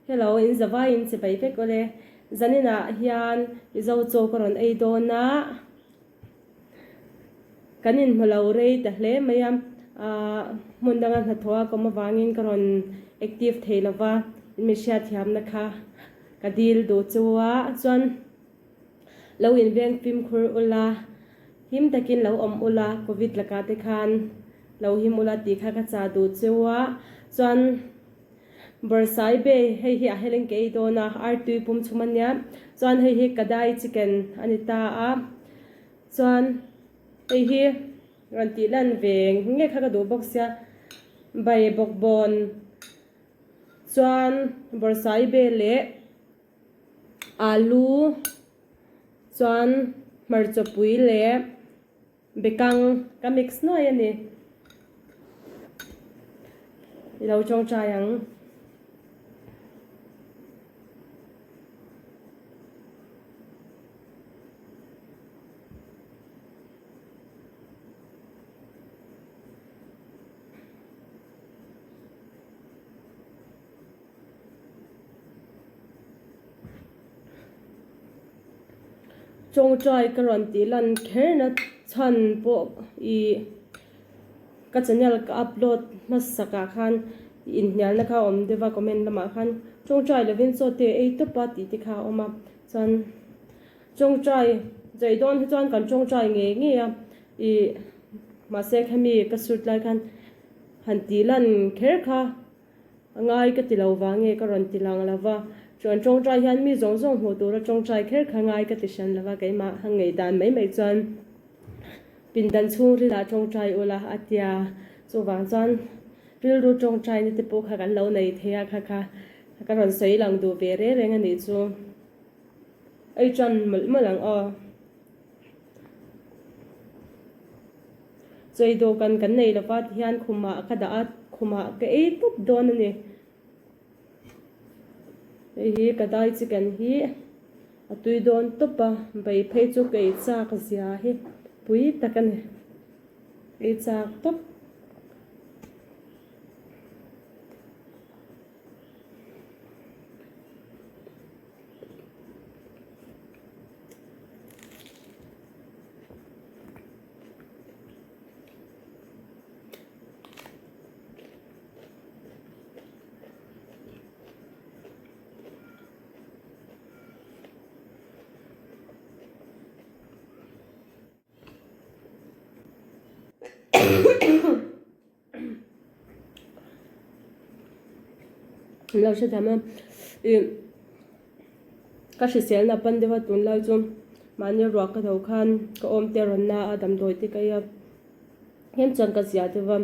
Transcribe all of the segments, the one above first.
Hello, in zavai in chibai vek awle. Zaninah hian Mizo chaw ka rawn ei dawn a, kan inhmu lo rei ta hle mai a, aah hmun danga hnathawh a kawm avangin ka rawn active thei lo va, in mi hriatthiamna kha ka dil duh chu a, chuan lo inveng fimkhur ula, him takin lo awm ula, covid lakah te khan lo him ula tih kha ka chah duh chu a, chuan. Barsai Bay, hei hi a heleng ka ei dawn a, artui pum chhum a nia, chuan hei hi Kadai chicken a ni ta a, chuan hei hi rawn tih lan ve nge kha ka duh bawk sia, Bai bawkbawn chuan Barsai Bay leh Alu chuan hmarcha pui leh. Bekang ka mix nuai a ni. I lo tawngtai ang. Tawngtai ka rawn tih lan kher na chhan pawh ih ka channel ka upload hmasak ah khan inhnialna kha a awm deuh a comment lamah khan tawngtai lovin chaw te ei tawp a tih te kha a awm a chuan tawngtai zai dawn hi chuan kan tawngtai ngei ngei a ih mahse khami ka shoot lai khan han tih lan kher kha. A ngai ka ti lo vang nge ka rawn ti lang lo va, chuan tawngtai hian mi zawng zawng hmuh tura tawngtai kher kha ngai ka ti hran lo va, keimah a ngei dan mai mai chuan pindan chhungrilah tawngtai ula a tia, chuvang chuan rilru tawngtaina te pawh kha kan lo nei thei a, kha kha ka rawn sawi lang duh ve reng reng a nih chu, ei tan mawlh mawlh ang aw. Chawi dawhkan kan nei lova tihian khumah ka dah a, khumah ka ei tawp dawn a ni. Hei hi ka dai chicken hi a tui dawn tawp a, bai phei chu ka ei chak zia hi pui tak a ni, ei chak tawp. An lo hre tham a ih ka hriselna pan deuh a tunlai chu mahni ruah ka tho khan ka awm te rawn na a damdawi te ka ei a heng chuan ka zia deuh a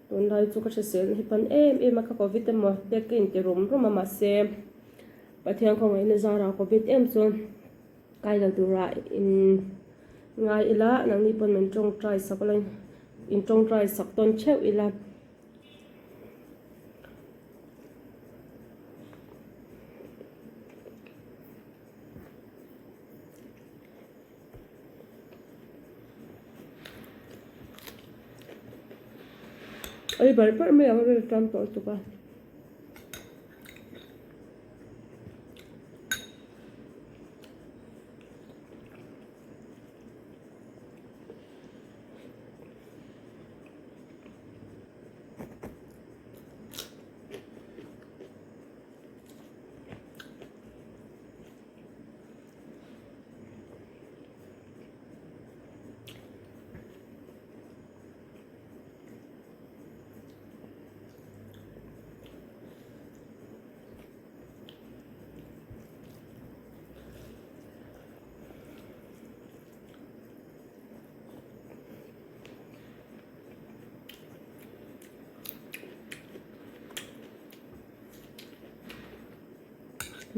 tunlai chu ka hriselna hi pan em em a ka covid emaw te ka inti rum rum a mahse Pathian khawngaihna zarah covid em chu. Kai lo tura in ngai ila, nangni pawn min tawngtai sak ula, in tawngtai sak tawn theuh ila. Ei barh barh mai ang a rilru tan tawh lutuk a.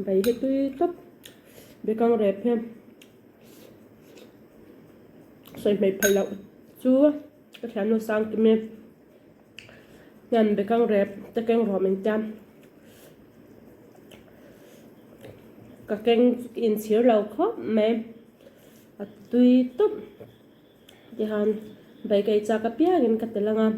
Bai hi tui tawp bekang rep hian sawi hmeh phal loh chu ka thiannu sang kim e. Hian bekang rep te keng rawh min tia ka keng inchhir lo khawp mai a tui tawp tihian bike ei chak apiangin ka tel ang a.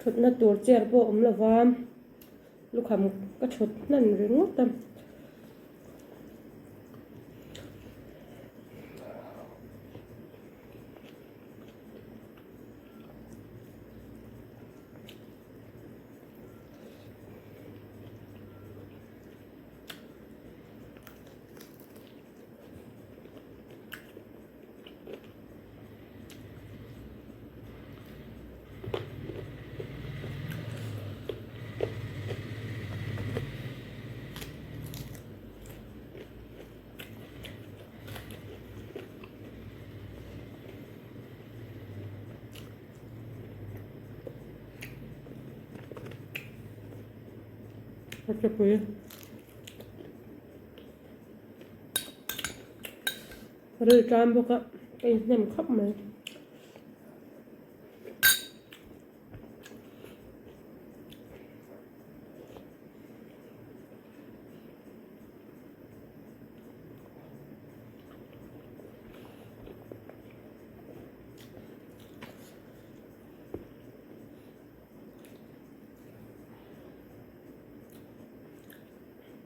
Thutna tur chair pawh a awm lo va, lukham ka thut hnan ringawt a. Ril tan bawk a ka inhnem khawp mai.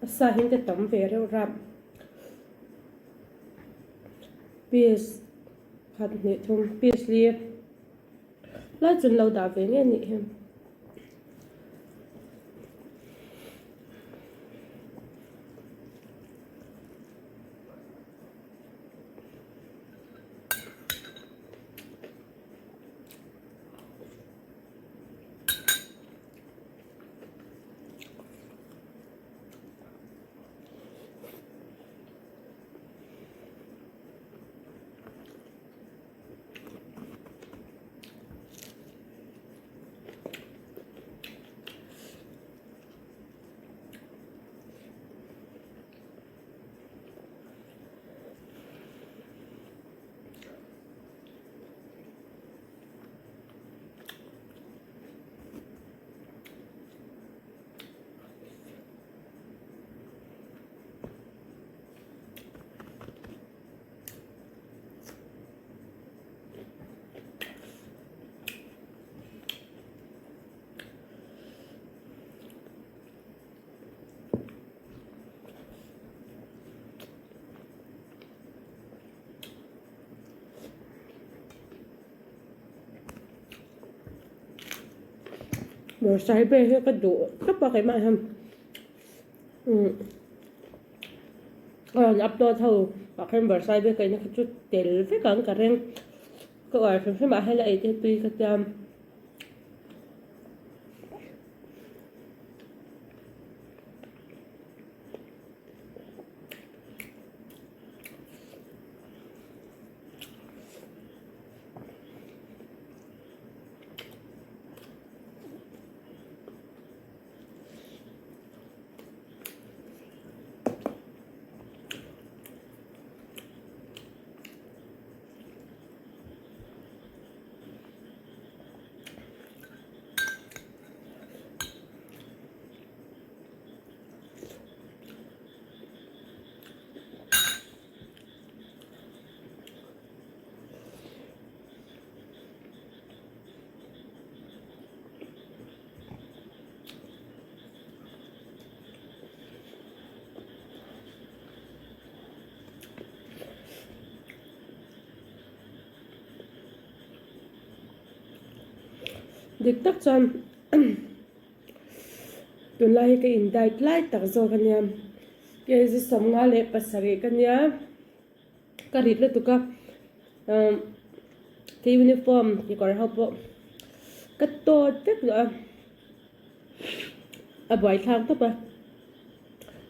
A sa hi ka tam ve reuh rap. Piece khat hnih thum piece li lai chu an lo dah ve ngei a nih hi. Motorcycle hi ka duh tawp a keimah hian umm a rawn upload ho ah khan motorcycle ka inna kha chu tel vek ang ka ring ka uar hrim hrim ah hian a ei te hi tui ka tia. Dik tak chuan tunlai hi ka in diet lai tak zawk ania kg 57 ka nia. Ka rit lutuk a, umm ka uniform kekawr ho pawh ka tawt vek tawh a, a buaithlak tawp a,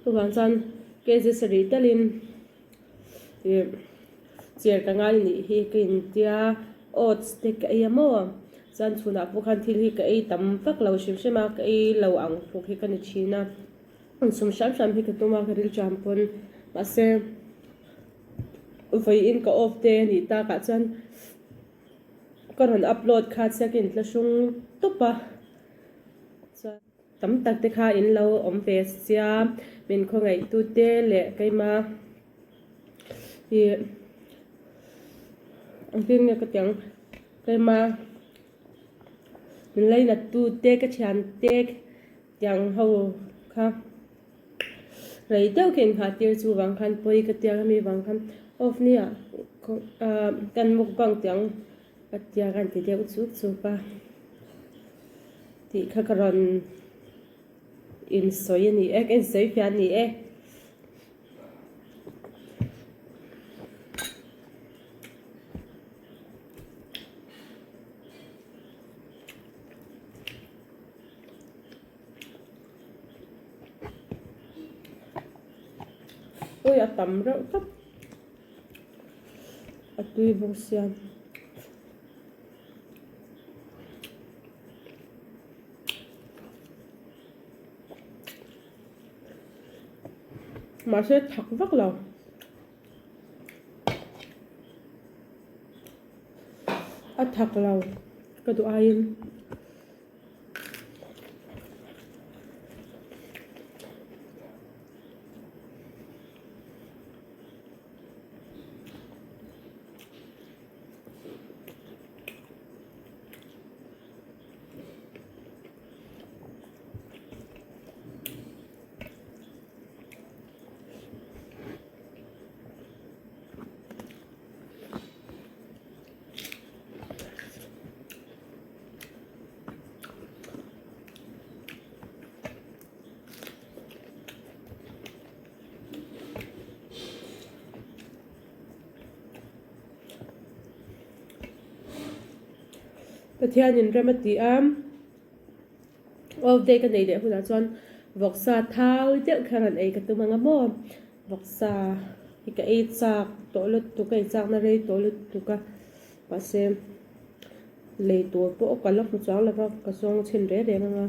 chuvang chuan kg sarih talin ih chair ka ngai nih hi ka intia oats te ka ei a maw chuan chhunah pawh khan thil hi ka ei tam vak lo hrim hrim a, ka ei lo ang tluk hi ka ni thin a. Insum hram hram hi ka tum a ka rilṭam pawn mahse vawiin ka off te a nih takah chuan ka rawn upload kha chiak in tla hrung tawp a chuan tam tak te kha in lo awm ve sia min khawngaih tu te leh keima ih engtin nge ka ti ang keima. Min lainat tu te ka thian te tiang ho kha rei deuh ka inghah tir chu vang khan pawi ka tia mi vang khan off ni ah kan mukbang tiang ka tia kan ti deuh chuk chuk a tih kha ka rawn insawi a ni e ka insawi fiah a ni e. Ui a tam reuh tlat a tui bawk sia. Mahse thak vak lo. A thak lo ka duh aiin. Pathianin rem a ti a. Off day ka nei leh hunah chuan vawksa thau deuh kha rawn ei ka tum ang a maw vawksa hi ka ei chak tawh lutuk ka ei chak na rei tawh lutuk a mahse lei tur pawh ka la hmu chuang lo va ka zawng chhin reng reng ang a.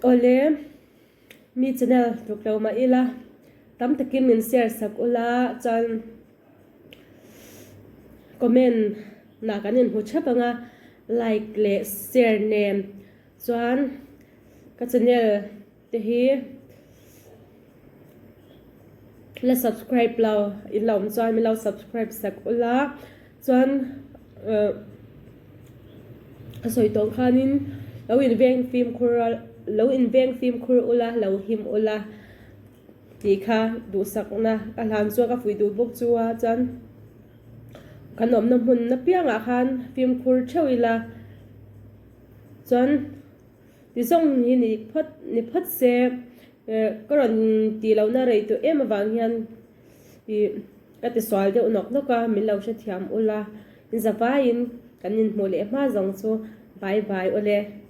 Awle, mi channel tluk lo mah ila, tam takin min share sak ula chuan comment nah kan inhmu thap ang a, like leh share nen chuan ka channel te hi la subscribe lo in lo awm chuan min lo subscribe sak ula chuan eh a sawi tawh khanin lo inveng fimkhur a lo inveng fimkhur ula lo him ula tih kha duhsakna ka hlan chuan ka fuih duh bawk chu a chuan kan awmna hmun apiangah khan fimkhur theuh ila chuan. Ti zawng hi ni phawt ni phawt se ka rawn tih lohna rei tawh em avang hian Ih ka ti sual deuh nawk nawk a, min lo hrethiam ula, in zavaiin kan inhmuh leh hma zawng chu bye bye awle.